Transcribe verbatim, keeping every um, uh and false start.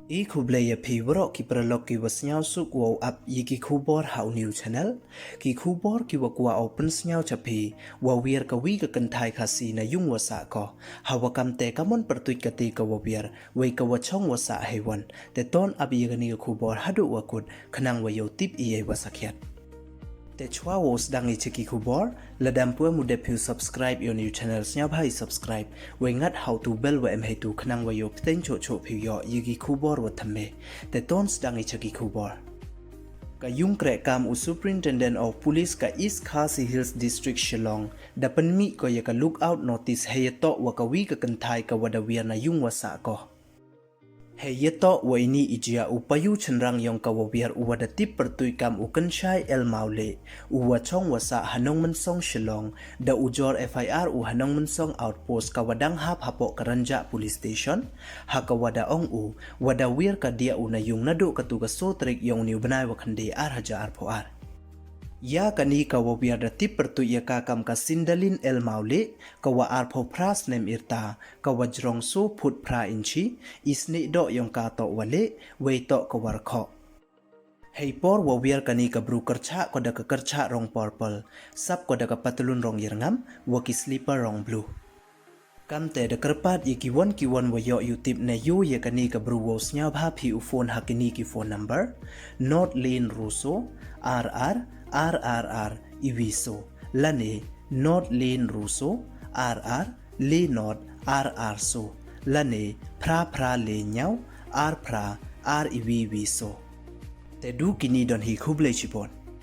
I khublei ya phi waroh ki paralok ki wa sniawsuk wow ap ya ki khubor ha u new channel. Ki khubor ki wa kwah u pynsniaw cha phi, wa wiar ka wi ka kynthai Khasi na yung wa sah ko. Ha wa kam te ka mon pyrtuit kati ka wa wiar, wei ka wa chong wa sah heiwon. Te ton ap ya kani ka khubor haduh wa kut, khnang wa yow tip ya i wa sakhiat. Te chwa wow sdang i cha ki khubor, lada ym pu em u dep phi u subscribe ya u new channel, sniawbha i subscribe, wei ngat ha u tu bell wa em heitu khnang wa yow pteng choh choh phi u yoh ya ki khubor wa thymme. Te ton sdang i cha ki khubor. Ka yung kreh kam u Superintendent of Police ka East Khasi Hills District Shillong, da pynmih ko ya ka lookout notice hei yatoh wa ka wi ka kynthai ka wa da wiar na yung wa sah ko. Hei yatoh wa ini i jia, u payu chynrang yong ka wa wiar u wa da tip pyrtuit kam u Kynshai L Mawleh, u wa chong wa sah ha Nongmynsong Shillong, da ujor F I R u ha Nongmynsong Outpost ka wa dang hap hapoh Karanjah Police Station, ha ka wa da ong u, wa da wiar ka diah u na yung naduh katu ka soo tarik yong u ni u bnai wa khyndai ar hajar arphaw ar. Ya kani ka wa wiar da tip pyrtuit ya ka kam ka Sindalin L Mawleh, ka wa arphaw phra snem i rta, ka wa jrong soo phut phra inchi, i snieh doh yong ka toh wa leh, wei toh ka wa rkhoh. Hei por wa wiar kani ka bru kyrchah ko da ka kyrchah rong purple, sap ko da ka patlun rong yarngam, wa ki slipper rong blue. Kam te da kyrpad ya ki won ki won wa yoh u tip ne yoo ya kani ka bru wow sniawbha phi u phone ha kini ki phone number, not lin ruso, ar ar, ar ar ar, iwi so, lane, not lin ruso, ar ar, le not, ar ar so, lane, phra phra le ñiaw, ar phra, ar iwi iwi so. Te du kini don hi, khublei chibon.